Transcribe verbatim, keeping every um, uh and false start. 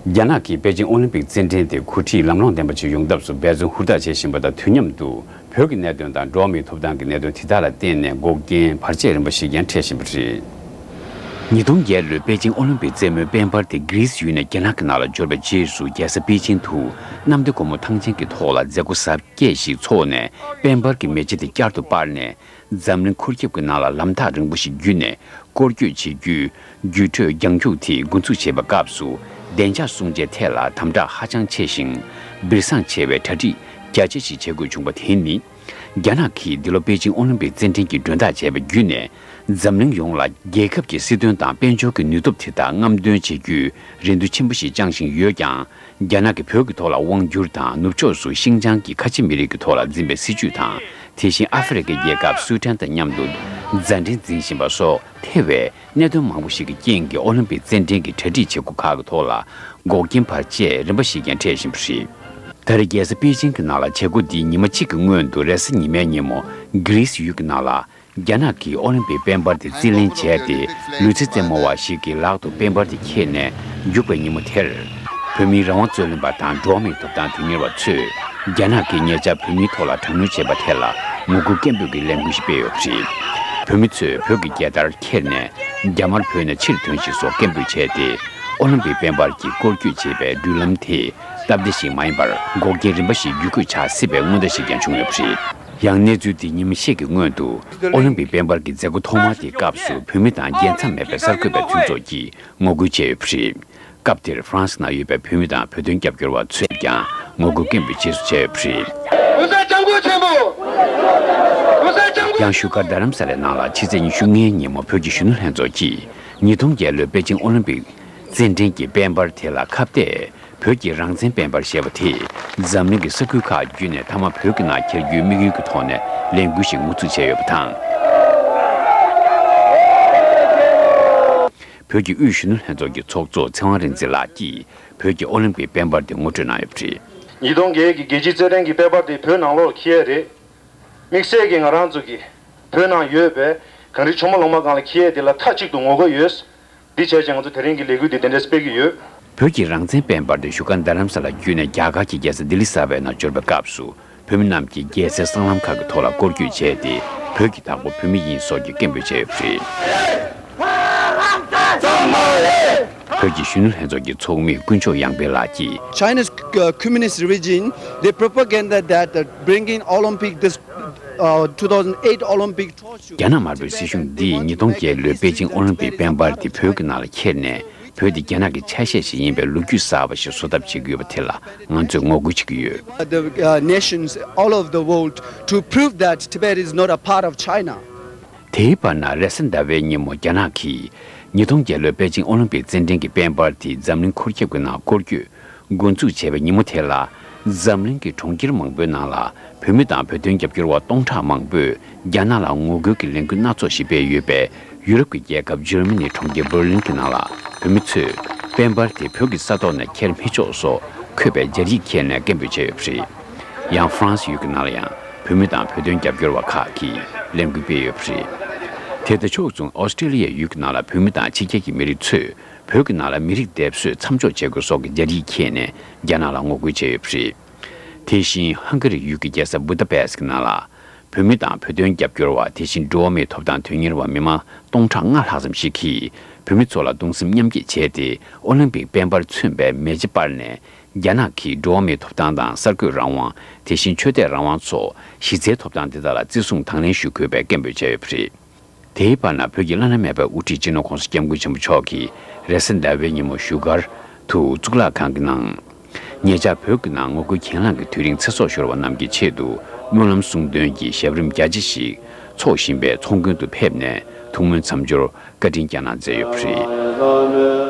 རྒྱ་ནག་གིས་པེ་ཅིང་ཨོ་ལིམ་པིག་རྩེད་འགྲན་དེ་གོ་སྒྲིག་ལམ་ལྷོང་ལྡན་པ་ཞིག་ཡོང་ཐབས་སུ་འབད་བརྩོན་ཧུར་ཐག་བྱེད་བཞིན་པ་དང་དུས་མཉམ་དུ། བོད་ཀྱི་གནད་དོན་དང་འགྲོ་བ་མིའི་ཐོབ་ཐང་གི་གནད་དོན་དེ་དག་ལ་བརྟེན་ནས་འགོག་རྐྱེན་བར་ཆད་རིམ་པ་ཞིག་ཀྱང་འཕྲད་བཞིན་པ་རེད། ཉིས་སྟོང་བརྒྱད་ལོའི་པེ་ཅིང་ཨོ་ལིམ་པིག་རྩེད་མོའི་དཔལ་འབར་དེ་གྷི་རིས་ཡུལ་ནས་རྒྱ་ནག་གི་ནང་ལ་འབྱོར་བའི་རྗེས་སུ། རྒྱལ་ས་པེ་ཅིང་དུ་གནམ་བདེ་སྒོ་མོ་ཐང་ཆེན་གྱི་ཐོག་ལ་མཛད་སྒོ་གཟབ་རྒྱས་ཤིག་འཚོགས་ནས། དཔལ་འབར་གྱི་མེ་ལྕེ་དེ་བསྐྱར་དུ་སྤར་ནས། འཛམ་གླིང་འཁོར་རྒྱུག་གི་ནང་ལ་ལམ་ཐག་རིང་པོ་ཞིག་བརྒྱུད་ནས་སྐོར་སྐྱོད་བྱེད་རྒྱུའི་བརྒྱུད་སྤྲོད་རྒྱང་རྒྱུག་དེ་འགོ་འཛུགས་བྱེད་པའི་སྐབས་སུ། བདེ་འཇགས་སྲུང་བྱའི་ཐད་ལ་དམ་དྲག་ཧ་ཅང་ཆེ་ཞིང་། སྦིར་སང་ཆེ་བའི་གྲ་སྒྲིག་རྒྱ་ཆེ་ཞིག་བྱེད་དགོས་བྱུང་བ་དེ་ནི། རྒྱ་ནག་གིས་འདི་ལོ་པེ་ཅིང་ཨོ་ལིམ་པིག་རྩེད་འགྲན་གྱི་མགྲོན་བདག་བྱས་པ་བརྒྱུད་ནས། འཛམ་གླིང་ཡོངས་ལ་རྒྱལ་ཁབ་ཀྱི་སྲིད་དོན་དང་དཔལ་འབྱོར་གྱི་ནུས་སྟོབས་དེ་དག་རྔམ་སྟོན་བྱེད་རྒྱུའི་རེ་འདུན་ཆེན་པོ་ཞིག་བཅངས་བཞིན་ཡོད་ཀྱང་། རྒྱ་ནག་གིས་བོད་ཀྱི་ཐོག་ལ་དབང་བསྒྱུར་དང་། ནུབ་ཕྱོགས་སུ་ཤིང་ཅང་གི་ཁ་ཆེ་མི་རིགས་ཀྱི་ཐོག་ལ་འཛིན་པའི་སྲིད་བྱུས་དང་། དེ་བཞིན་ཨ་ཧྥེ་རི་ཁའི་རྒྱལ་ཁབ་སུའུ་ཏན་དང་མཉམ་དུ་མཛའ་འབྲེལ་འཛིན་བཞིན་པ་སོགས་ཐེ་བའི་གནད་དོན་མང་པོ་ཞིག་གི་རྐྱེན་གྱིས། ཨོ་ལིམ་པིག་རྩེད་འགྲན་གྱི་གྲ་སྒྲིག་བྱེད་སྒོ་ཁག་གི་ཐོག་ལ་འགོག་རྐྱེན་བར་ཆད་རིམ་པ་ཞིག་ཀྱང་འཕྲད་བཞིན་པ་རེད། ད་རེས་རྒྱལ་ས་པེ་ཅིང་གི་ནང་ལ་བྱེད་སྒོ་འདིའི་ཉི་མ་གཅིག་གི་སྔོན་དུ། རེས་གཟའ་ཉི་མའི་ཉིན་མོ་གྷི་རིས་ཡུལ་གྱི་ནང་ལ། རྒྱ་ནག་གིས་ཨོ་ལིམ་པིག་དཔལ་འབར་དེ་རྩིས་ལེན་བྱས་ཏེ། ལུས་རྩལ་རྩེད་མོ་བ་ཞིག་གི་ལག་ཏུ་དཔལ་འབར་དེ་ཁྱེར་ནས་རྒྱུག་པའི་ཉིན་མོ་དེར། བོད་མིའི་རང་དབང་རྩོད་ལེན་པ་དང་འགྲོ་བ་མིའི་ཐོབ་ཐང་དོན་གཉེར་བ་ཚོས། རྒྱ་ནག་གིས་ཉེ་ཆར་བོད་མིའི་ཐོག་ལ་དྲག་གནོན་བྱས་པ་དེ་ལ་ངོ་རྒོལ་སྐད་འབོད་ཀྱི་ལས་འགུལ་ཞིག་སྤེལ་ཡོད་པ་རེད། བོད་མི་ཚོས་བོད་ཀྱི་རྒྱལ་དར་ཁྱེར་ནས། རྒྱ་དམར་བོད་ནས་ཕྱིར་ཐོན་ཞིག་སོགས་སྐད་འབོད་བྱས་ཏེ། ཨོ་ལིམ་པིག་དཔལ་འབར་གྱིས་སྐོར་སྐྱོད་བྱེད་པའི་འགྲུལ་ལམ་དེ། སྟབས་བདེ་ཞིག་མ་ཡིན་པར། འགོག་རྐྱེན་རིམ་པ་ཞིག་བརྒྱུད་སྐུལ་བྱ་སྲིད་པའི་སྔོན་བརྡ་ཞིག་ཀྱང་བྱུང་ཡོད་པ་རེད། ཡང་གནས་ཚུལ་དེ་ཉིན་མ་ཤས་ཀྱི་སྔོན་དུ། ཨོ་ལིམ་པིག་དཔལ་འབར་གྱི་མཛད་སྒོ་ཐོག་མ་དེའི་སྐབས་སུ། བོད་མི་དང་རྒྱལ་མཚམས་མེད་པའི་གསར་འགོད་པའི་མཐུན་ཚོགས་ཀྱིས་ངོ་རྒོལ་བྱས་ཡོད་པ་རེད། སྐབས་དེར་ཧྥ་རན་སི་ནང་ཡོད་པའི་བོད་མི་དང་བོད་དོན་རྒྱབ་སྐྱོར་བ་ཚོས་ཀྱང་ངོ་རྒོལ་སྐད་འབོད་རྗེས་སུ་བྱས་ཡོད་པ་རེད། ཡང་བཞུགས་སྒར་རྡ་རམ་ས་ལའི་ནང་ལ་ཕྱི་ཚེས་ཉི་ཤུ་ལྔའི་ཉིན་མོ་བོད་ཀྱི་གཞོན་ནུ་ལྷན་ཚོགས་ཀྱིས་ཉིས་སྟོང་བརྒྱད་ལོའི་པེ་ཅིང་ཨོ་ལིམ་པིག་རྩེད་འགྲན་གྱི་དཔལ་འབར་དེ་ལ་ཁ་གཏད། བོད་ཀྱི་རང་བཙན་དཔལ་འབར་ཞེས་པ་དེ་འཛམ་གླིང་གི་ས་ཁུལ་ཁག་བརྒྱུད་ནས་མཐའ་མ་བོད་ཀྱི་ནང་འཁྱེར་རྒྱུའི་དམིགས་ཡུལ་གྱི་ཐོག་ནས་ལས་འགུལ་ཞིག་འགོ་འཛུགས་བྱས་ཡོད་པ་དང་། བོད་ཀྱི་དབུས་གཞོན་ནུ་ལྷན་ཚོགས་ཀྱི་ཚོགས་གཙོ་ཚེ་དབང་རིག་འཛིན་ལགས་ཀྱིས་བོད་ཀྱི་ཨོ་ལིམ་པིག་དཔལ་འབར་དེ་ངོ་སྤྲོད་གནང་ཡོད་པ་རེད། ཉིས་སྟོང་བརྒྱད་ཀྱི་རྒྱལ་སྤྱིའི་རྩེད་འགྲན་གྱི་དཔལ་འབར་དེ་བོད་ནང་ལོགས་ལ་འཁེལ་ཡས་རེད། དམིགས་བསལ་གྱིས་ང་རང་ཚོ་གི་བོད་ནང་ཡོད་པའི་གངས་རི་ཆུ་མོ་གླང་མ་སྒང་ལ་འཁེལ་ཡས་དེ་ལ་མཐའ་གཅིག་ཏུ་ངོ་རྒོལ་ཡོད། འདི་བྱས་ཙང་ང་ཚོ་དེ་རིང་གི་ལས་འགུལ་འདི་དེ་འདྲས་སྤེལ་གྱི་ཡོད། བོད་ཀྱི་རང་བཙན་དཔལ་འབར་དེ་བཞུགས་སྒར་རྡ་རམ་ས་ལ་བརྒྱུད་ནས་རྒྱ་གར་གྱི་རྒྱལ་ས་ལྡི་ལི་གསར་པའི་ནང་འབྱོར་བའི་སྐབས་སུ། བོད་མི་རྣམས་ཀྱིས་རྒྱལ་སའི་སྲང་ལམ་ཁག་གི་ཐོག་ལ་སྐོར་སྐྱོད་བྱས་ཏེ། བོད་ཀྱི་བདག་པོ་བོད་མི་ཡིན་སོགས་ཀྱི་སྐད་འབོད་བྱས་ཡོད་པ་རེད། བོད་ཀྱི་གཞོན་ནུ་ལྷན་ཚོགས་ཀྱི་ཚོགས་མི་དཀོན་མཆོག་ཡངས་པའི་ལགས་ཀྱིས། China's uh, communist regime, they propaganda that uh, bringing Olympic, this uh, two thousand eight Olympic torch to རྒྱ་ནག་དམར་པོའི་སྲིད་གཞུང་འདིས་ཉིས་སྟོང་བརྒྱད་ལོའི་པེ་ཅིང་ཨོ་ལིམ་པིག་དཔལ་འབར་དེ་བོད་ཀྱི་ནང་ལ་འཁྱེར་ནས། བོད་དེ་རྒྱ་ནག་གི་ཆ་ཤས་ཤིག་ཡིན་པའི་ལོ་རྒྱུས་གསར་པ་ཞིག་བཟོ་ཐབས་བྱེད་ཀྱི་ཡོད་པ་དེ་ལ་ང་ཚོས་ངོ་རྒོལ་བྱེད་ཀྱི་ཡོད། The uh, nations all over the world to prove that Tibet is not a part of China. དེའི་བར་ན་རེས་གཟའ་ཟླ་བའི་ཉིན་མོ་རྒྱ་ནག་གིས་ཉིས་སྟོང་བརྒྱད་ལོའི་པེ་ཅིང་ཨོ་ལིམ་པིག་རྩེད་འགྲན་གྱི་དཔལ་འབར་དེ་འཛམ་གླིང་འཁོར་རྒྱུག་གི་ནང་སྐོར་སྐྱོད་འགོ་འཛུགས་བྱས་པའི་ཉིན་མོ་དེ་ལ། འཛམ་གླིང་གི་གྲོང་ཁྱེར་མང་པོའི་ནང་ལ་བོད་མི་དང་བོད་དོན་རྒྱབ་སྐྱོར་བ་སྟོང་ཕྲག་མང་པོས་རྒྱ་ནག་ལ་ངོ་རྒོལ་གྱི་ལས་འགུལ་སྣ་ཚོགས་ཤིག་སྤེལ་ཡོད་པས། ཡུ་རོབ་ཀྱི་རྒྱལ་ཁབ་འཇར་མ་ནིའི་གྲོང་ཁྱེར་འབར་ལིན་གྱི་ནང་ལ་བོད་མི་ཚོས་དཔལ་འབར་དེ་བོད་ཀྱི་ས་ཐོག་ནས་འཁྱེར་མི་ཆོག་སོགས་འཁོད་པའི་སྦྱར་ཡིག་འཁྱེར་ནས་སྐད་འབོད་བྱས་ཡོད་པ་རེད། ཡང་ཧྥ་རན་སི་ཡུལ་གྱི་ནང་ལ་ཡང་བོད་མི་དང་བོད་དོན་རྒྱབ་སྐྱོར་བ་ཁག་གིས་ལས་འགུལ་སྤེལ་ཡོད་པ་རེད། དེ་དང་ཕྱོགས་མཚུངས་ཨོ་སི་ཀྲི་ལི་ཡའི་ཡུལ་གྱི་ནང་ལ་བོད་མི་དང་ཕྱི་རྒྱལ་གྱི་མི་རིགས་ཚོས་བོད་ཀྱི་ནང་ལ་མི་རིགས་སྡེབ་གསོད་མཚམས་འཇོག་བྱེད་དགོས་སོགས་ཀྱི་སྦྱར་ཡིག་འཁྱེར་ནས་རྒྱ་ནག་ལ་ངོ་རྒོལ་བྱས་ཡོད་པ་རེད། དེ་བཞིན་ཧང་ག་རི་ཡུལ་གྱི་རྒྱལ་ས་བུ་ད་པེ་སི་ཀྱི་ནང་ལ། བོད་མི་དང་བོད་དོན་རྒྱབ་སྐྱོར་བ། དེ་བཞིན་འགྲོ་བ་མིའི་ཐོབ་ཐང་དོན་གཉེར་བ་མི་མང་སྟོང་ཕྲག་ལྔ་ལྷག་ཙམ་ཞིག་གིས་བོད་མི་ཚོ་ལ་གདུང་སེམས་མཉམ་སྐྱེད་བྱས་ཏེ། ཨོ་ལིམ་པིག་དཔལ་འབར་མཚོན་པའི་མེ་ལྕེ་སྤར་ནས། རྒྱ་ནག་གིས་འགྲོ་བ་མིའི་ཐོབ་ཐང་དང་། གསར་འགོད་རང་དབང་། དེ་བཞིན་ཆོས་དད་རང་དབང་སོགས་གཞི་རྩའི་ཐོབ་ཐང་དེ་དག་ལ་བརྩི་སྲུང་དང་ལེན་ཞུ་དགོས་པའི་སྐད་འབོད་བྱས་ཡོད་པ་རེད། དེའི་བར་ན་བོད་ཀྱི་བླ་ན་མེད་པའི་དབུ་ཁྲིད་སྤྱི་ནོར་༸གོང་ས་༸སྐྱབས་མགོན་ཆེན་པོ་མཆོག་གིས་རེས་གཟའ་ཟླ་བའི་ཉིན་མོ་བཞུགས་སྒར་དུ་གཙུག་ལག་ཁང་གི་ནང་། ཉེ་ཆར་བོད་ཀྱི་ནང་ངོ་རྒོལ་གྱེན་ལངས་ཀྱི་དུས་རིང་ཚེ་སྲོག་ཤོར་བ་རྣམས་ཀྱི་ཆེད་དུ་སྨོན་ལམ་གསུང་འདོན་གྱི་ཞབས་རིམ་རྒྱ་ཆེ་ཞིག་འཚོགས་བཞིན་པའི་ཚོགས་མགོན་དུ་ཕེབས་ནས་ཐུགས་སྨོན་མཚམས་སྦྱོར་བཀའ་དྲིན་བསྐྱངས་གནང་མཛད་ཡོད་པ་རེད།